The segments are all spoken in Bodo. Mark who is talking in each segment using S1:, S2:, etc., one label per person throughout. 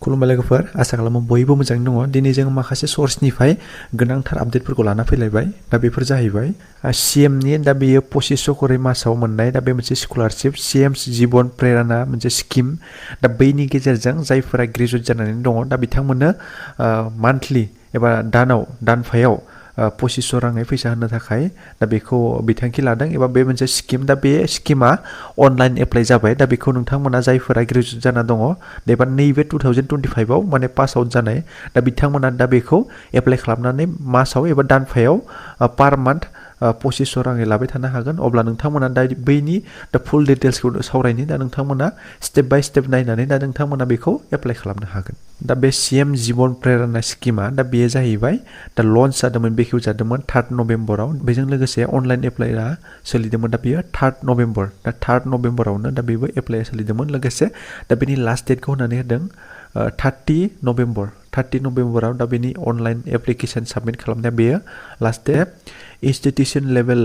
S1: खुलुमबाय लोगोफोर आसा खालामो बयबो मोजाङै दङ दिनै जों माखासे सोर्सनिफ्राय गोनांथार आपडेटफोरखौ लाना फैलायबाय दा बेफोर जाहैबाय सीएम नि दा बेयो 2500 खरै मासाव मोननाय दा बे मोनसे स्कलारशिप सीएम जिबन प्रेराना मोनसे स्किम दा बैनि गेजेरजों जायफोरा ग्रेजुवेट जानानै दङ दा बिथांमोननो मान्थलि एबा दानफायाव 2500 राङै फैसा होनो थाखाय दा बेखौ बिथांखि लादों एबा बे मोनसे स्किम दा बे स्किमा अनलाइन एप्लाइ जाबाय दा बेखौ नोंथांमोना जायफोरा ग्रेजुवेट जाना दङ एबा नैबे 2025 आव माने पास आउट जानाय दा बिथांमोना दा बेखौ एप्लाइ खालामनानै मासाव एबा दानफायाव पार मान्थ 2500 राङै लाबाय थानो हागोन अब्ला नोंथांमोना दा बैनि दा फुल डिटेल्सखौ सावरायनि दा नोंथांमोना स्टेप बाय स्टेप नायनानै दा नोंथांमोना बेखौ एप्लाइ खालामनो हागोन दा बे सीएम जिबन प्रेराना स्किमा दा बेयो जाहैबाय दा लन्च जादोंमोन बेखेव जादोंमोन 3 नभेम्बराव बेजों लोगोसे अनलाइन एप्लाइआ सोलिदोंमोन दा बेयो 3 नभेम्बर दा 3 नभेम्बरावनो दा बेबो एप्लाइआ सोलिदोंमोन लोगोसे दा बेनि लास्ट डेटखौ होनानै होदों 30 नभेम्बराव दा बेनि अनलाइन एप्लिकेशन साबमिट खालामनाया बेयो last day institution level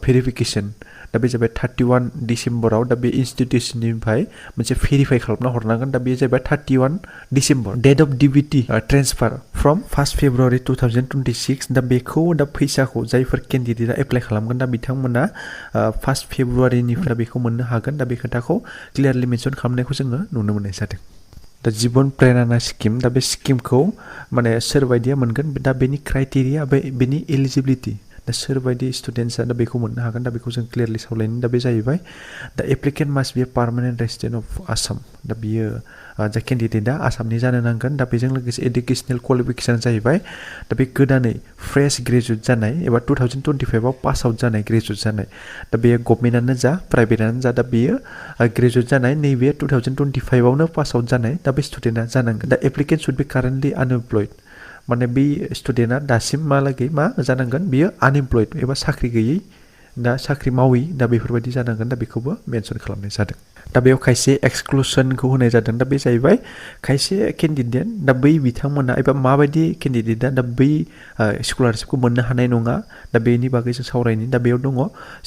S1: verification दा बे जाबाय 31 डिसेम्बराव दा बे इन्स्टिट्यूशननिफ्राय मोनसे भेरिफाइ खालामना हरनांगोन दा बे जाबाय 31 December date of DBT transfer from 1 February 2026 दा बेखौ दा फैसाखौ जायफोर केन्डिडेटआ एप्लाइ खालामगोन दा बिथांमोना 1 फेब्रुवारिनिफ्राय बेखौ मोननो हागोन दा बे खोथाखौ क्लियारलि मेनसन खालामनायखौ जोङो नुनो मोननाय जादों दा जिबन प्रेराना स्किम दा बे स्किमखौ माने सोर बायदिया मोनगोन दा बेनि क्राइटेरिया बेनि एलिजिबिलिटी दा सोरबायदि स्टुडेन्ट्सआ दा बेखौ मोननो हागोन दा बेखौ जों क्लियारलि सावरायनो दा बे जाहैबाय दा applicant must be permanent resident of Assam दा बियो जा केन्डिडेटआ आसामनि जानो नांगोन दा बेजों लोगोसे एडुकेसनेल क्वालिफिकेसन जाहैबाय दा बे गोदानै फ्रेश ग्रेजुवेट जानाय एबा 2025 आव पास आउट जानाय ग्रेजुवेट जानाय दा बेयो गभर्नमेन्टआनो जा प्राइभेटआनो जा दा बेयो ग्रेजुवेट जानाय नैबे 2025 आवनो पास आउट जानाय दा बे स्टुडेन्टआ जानांगोन दा एप्लिकेन्ट शुड बि कारेन्टलि आनएमप्लयड माने बे स्टुडेन्टआ दासिमहालागै मा जानांगोन बियो आनएमप्लयड एबा साख्रि गैयै दा साख्रि मावै दा बेफोरबायदि जानांगोन दा बेखौबो मेनसन खालामनाय जादों दा बेयाव खायसे एक्सक्लुसनखौ होनाय जादों दा बे जाहैबाय खायसे केन्डिडेट दा बै बिथांमोना एबा माबायदि केन्डिडेटआ दा बै स्कलारशिपखौ मोननो हानाय नङा दा बेनि बागै जों सावरायनि दा बेयाव दङ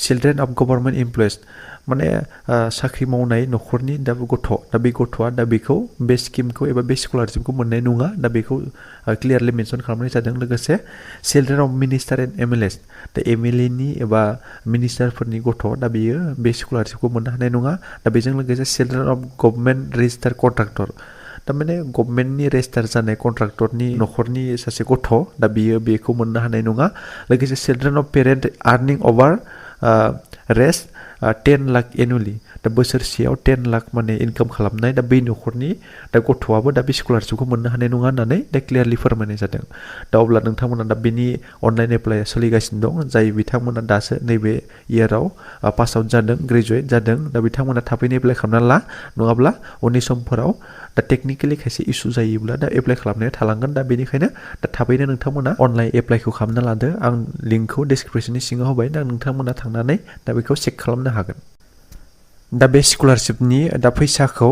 S1: चिल्ड्रेन अफ गभर्नमेन्ट एमप्लयिज माने साख्रि मावनाय न'खरनि दा गथ' दा बे गथ'आ दा बेखौ बे स्किमखौ एबा बे स्कलारशिपखौ मोननाय नङा दा बेखौ क्लियारलि मेनसन खालामनाय जादों लोगोसे children of minister and MLAs दा एमएलए नि एबा मिनिस्टारफोरनि गथ' दा बेयो बे स्कलारशिपखौ मोननो हानाय नङा दा बेजों लोगोसे children of government registrar contractor थारमाने गभर्नमेन्टनि रेजिस्टार जानाय कन्ट्राक्टरनि न'खरनि सासे गथ' दा बियो बेखौ मोननो हानाय नङा लोगोसे children of parent earning over rest 10 lakh annually दा बोसोरसेयाव 10 लाख माने इनकाम खालामनाय दा बै न'खरनि दा गथ'आबो दा बे स्कलारशिपखौ मोननो हानाय नङा होननानै दा क्लियारलि फोरमायनाय जादों दा अब्ला नोंथांमोना दा बेनि अनलाइन एप्लाइआ सोलिगासिनो दं जाय बिथांमोना दासो नैबे इयाराव पास आउट जादों ग्रेजुवेट जादों दा बिथांमोना थाबैनो एप्लाइ खालामना ला नङाब्ला उननि समफोराव दा टेक्निकेलि खायसे इसु जायोब्ला दा एप्लाइ खालामनाया थालांगोन दा बेनिखायनो दा थाबैनो नोंथांमोना अनलाइन एप्लाइखौ खालामना लादो आं लिंकखौ डिसक्रिप्शननि सिङाव होबाय दा नोंथांमोना थांनानै दा बेखौ चेक खालामनो हागोन दा बे स्कलारशिपनि दा फैसाखौ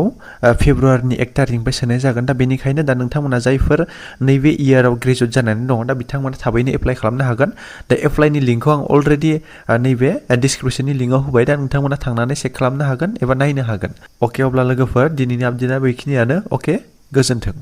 S1: फेब्रुवारिनि 1 तारिखनिफ्राय सोनाय जागोन दा बेनिखायनो दा नोंथांमोना जायफोर नैबे इयाराव ग्रेजुवेट जानानै दङ दा बिथांमोना थाबैनो एप्लाइ खालामनो हागोन दा एप्लाइनि लिंकखौ आं अलरेडि नैबे डिसक्रिप्शननि लिंकआव होबाय दा नोंथांमोना थांनानै चेक खालामनो हागोन एबा नायनो हागोन अके अब्ला लोगोफोर दिनैनि आपडेटआ बेखिनियानो अके गोजोन्थों